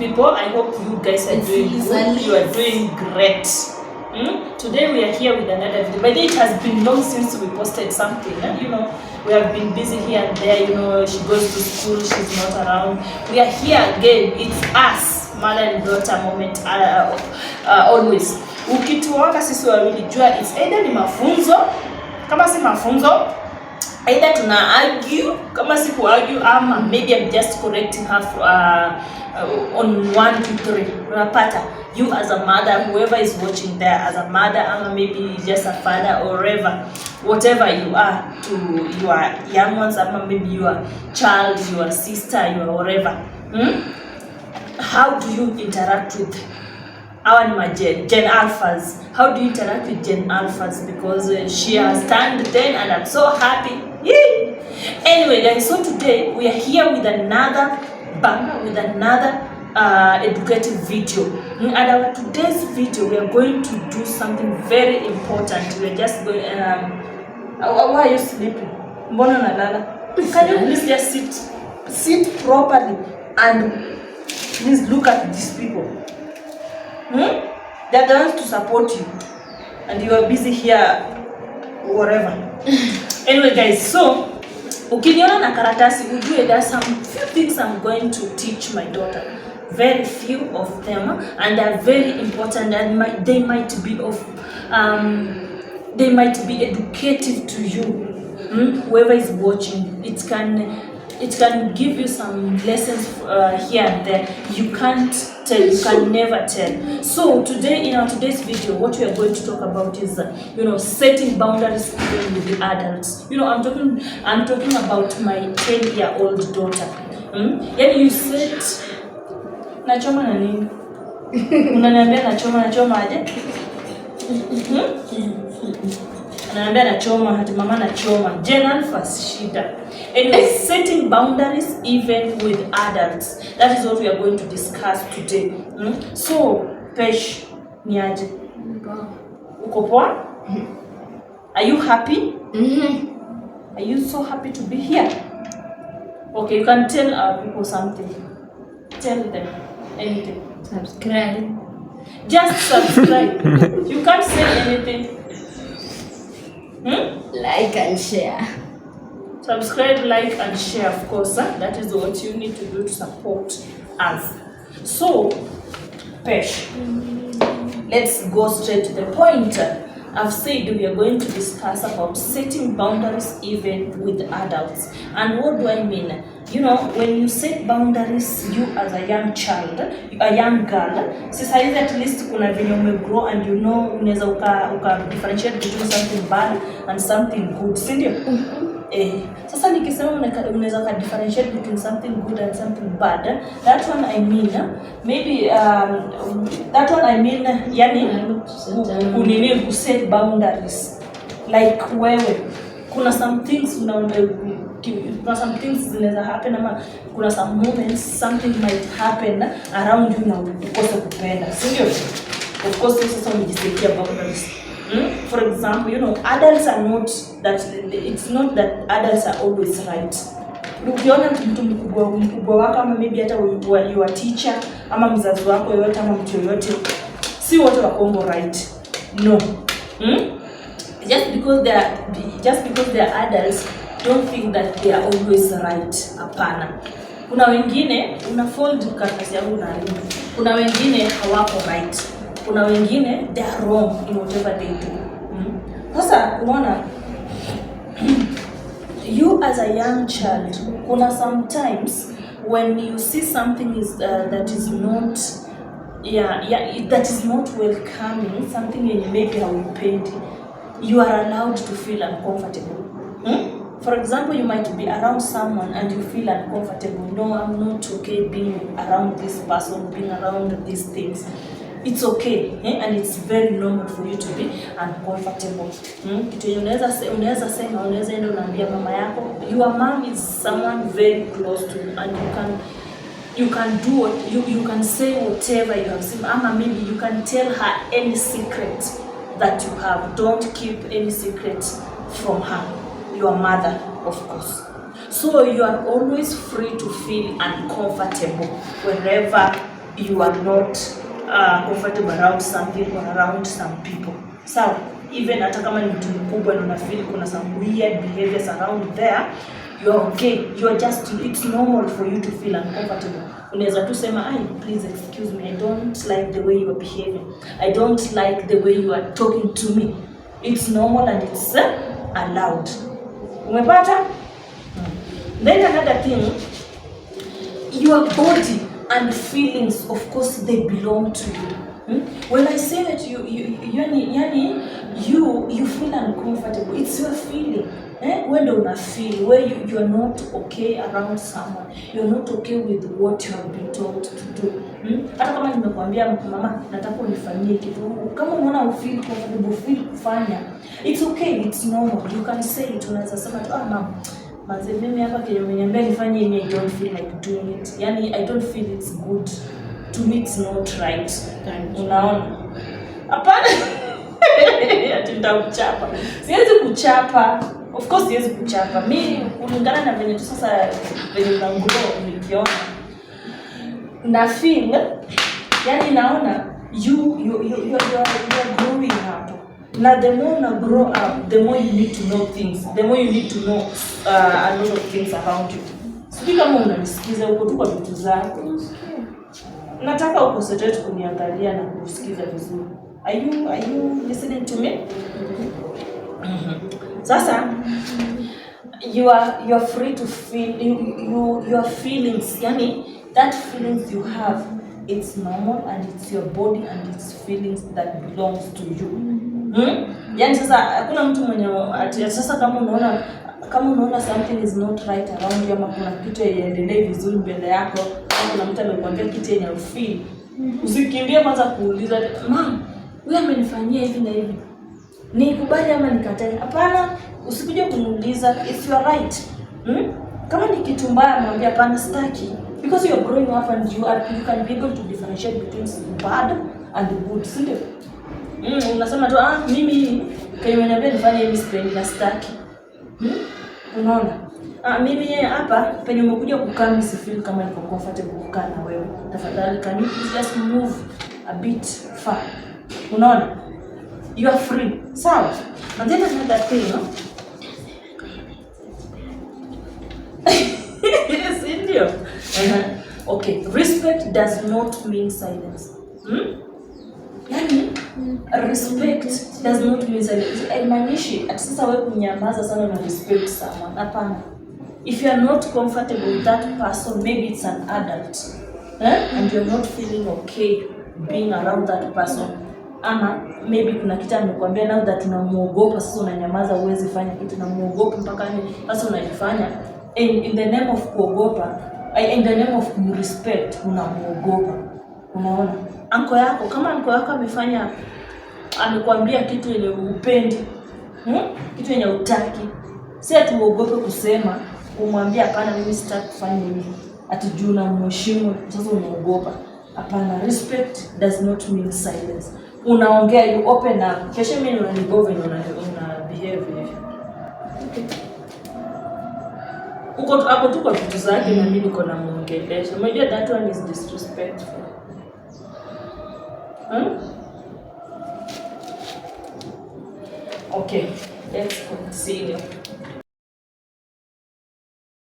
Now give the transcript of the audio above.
people? I hope you guys are doing good. You are doing great. Today we are here with another video. By the way, it has been long since we posted something. You know, we have been busy here and there. You know, she goes to school, she's not around. We are here again. It's us, mother and daughter moment, always. Ukituona sisi wawili jua it's either ni mafunzo, kama si mafunzo, either tuna argue, kama si argue, ama maybe I'm just correcting her on 1, 2, 3. Unapata, you as a mother, whoever is watching there, as a mother, ama maybe just a father or whatever you are to your young ones, ama maybe your child, your sister, your whatever. How do you interact with our Gen Alphas? How do you interact with Gen Alphas? Because she has turned 10 and I'm so happy. Yay! Anyway guys, so today we are here with another banger, with another educative video. And our today's video, we are going to do something very important. We are just going why are you sleeping? Mbona unalala? Can you please just sit properly and please look at these people. They're going to support you and you are busy here whatever. Anyway guys, so ukiniona na karatasi ujue there's some few things I'm going to teach my daughter. Very few of them, and they're very important, and they might be educative to you. Whoever is watching, it can give you some lessons here and there. You can't tell, you can never tell. So today, in our today's video, what we are going to talk about is setting boundaries even with the adults. I'm talking about my 10-year-old daughter. And you set nachoma na nini? Unaniambia nachoma aje? Ananiambia nachoma, hati mama nachoma. Gen Alphas shida. Anyway, setting boundaries even with adults. That is what we are going to discuss today. So, Pesh, ni aje? Uko poa? Are you happy? Are you so happy to be here? Okay, you can tell our people something. Tell them anything. Subscribe. Just subscribe. You can't say anything. Like and share. Subscribe, like, and share, of course. That is what you need to do to support us. So, Pesh, let's go straight to the point. I've said we are going to discuss about setting boundaries even with adults. And what do I mean? When you set boundaries, you as a young child, a young girl, society at least kuna venye umegrow and unaweza uka differentiate between something bad and something good, si ndio? Sasa nikisema unaweza ka differentiate between something good and something bad, that one I mean yani unini ku set boundaries. Like wewe kuna some things zinaweza happen, ama kuna some moments something might happen around you na ukose kupenda, si ndio? Of course sasa umejisetia boundaries. For example, adults are not that, it's not that adults are always right. Ukiona mtu mkubwa wako, ama maybe hata your teacher ama mzazi wako yoyote ama mtu yoyote, si wote wako right. No. Just because they are adults, don't think that they are always right. Hapana. Kuna wengine unafold karatasi yangu na alimu. Kuna wengine hawako right. Kuna wengine they are wrong in whatever they do. Sasa unaona, you as a young child, kuna sometimes when you see something that is not that is not welcoming, something you maybe haupendi, you are allowed to feel uncomfortable. For example, you might be around someone and you feel uncomfortable. No, I'm not okay being around this person, being around these things. It's okay, and it's very normal for you to be uncomfortable. Kitu unaweza sema, unaweza enda unaambia mama yako. Your mom is someone very close to you, and you can do what you can say whatever you have seen. Ama maybe you can tell her any secret that you have. Don't keep any secret from her, your mother, of course. So you are always free to feel uncomfortable wherever you are not comfortable around something or around some people. So even hata kama ni mtu mkubwa na una feel kuna some weird behaviors around there, you are okay. You are just, it's normal for you to feel uncomfortable. Unaweza tu sema, please excuse me, I don't like the way you are behaving. I don't like the way you are talking to me. It's normal and it's allowed. Umepata? Then another thing, your body and feelings, of course, they belong to you. When I say that you feel uncomfortable, it's your feeling. When do you feel where you are not okay around someone, you're not okay with what you have been told to do. Hata kama nimekwambia mama nataka unifanyie kitu, kama unaona feel comfortable, feel kufanya, it's okay, it's normal, you can say it. Unaweza sema tu mama, manze mimi hapa kile umeniambia nifanye hivi, I don't feel like doing it. Yani I don't feel it's good. To me it's not right. Unaona? Hapana. Ati nitakuchapa. Siwezi kuchapa. Of course siwezi kuchapa. Mimi kulingana na venye tu sasa venye na grow nikiona. Na feel, yani naona you are growing up. Now the more you grow up, the more you need to know things. The more you need to know a lot of things around you. Sijui kama unanisikiza uko tu kwa vitu zako. Nataka uconcentrate kuniangalia na kusikiza vizuri. Are you listening to me? Sasa you are free to feel your feelings. Yani that feelings you have, it's normal and it's your body and it's feelings that belongs to you. Yani sasa hakuna mtu mwenye sasa kama unaona something is not right around you, ama kuna kitu haiendelee vizuri mbele yako, au kuna mtu amekwambia kitu yenye ufeel, usikimbie kwanza kuuliza, "Mama, wewe amenifanyia hivi na hivi. Nikubali ama nikatae?" Hapana, usikuje kuniuliza, it's your right. Kama ni kitu mbaya mwambie hapana, sitaki. Because you are growing up and you can be able to differentiate between bad and good, si ndio? Unasema tu mimi kama unaniambia nifanye hivi sipendi na sitaki. Unaona? Mimi hapa penye umekuja kukaa mimi si feel kama niko comfortable kukaa na wewe. Tafadhali can you please just move a bit far. Unaona? You are free. Sawa? And then another thing, no? Yes, ndio. Okay, respect does not mean silence. Yani respect does not mean silence. Haimaanishi ati sasa wewe kunyamaza sana na respect someone. Hapana. If you are not comfortable with that person, maybe it's an adult, and you're not feeling okay being around that person, ama maybe kuna kitu amekwambia now that unamuogopa, sasa unanyamaza, uwezi fanya kitu na muogopa mpaka sasa unajifanya in the name of kuogopa, in the name of respect unamuogopa. Unaona? Anko yako, kama anko yako amekwambia kitu yenye upendi, kitu yenye utaki, si ati uogope kusema, umwambie hapana, mimi sitaki kufanya hivi, ati juu na mheshimu sasa unaogopa. Hapana, respect does not mean silence. Unaongea, you open up. Kesho mimi unanigove na una behave hivi. Uko hapo tu kwa vitu zake na mimi niko na muongelesha. Unajua that one is disrespectful. Okay, let's continue.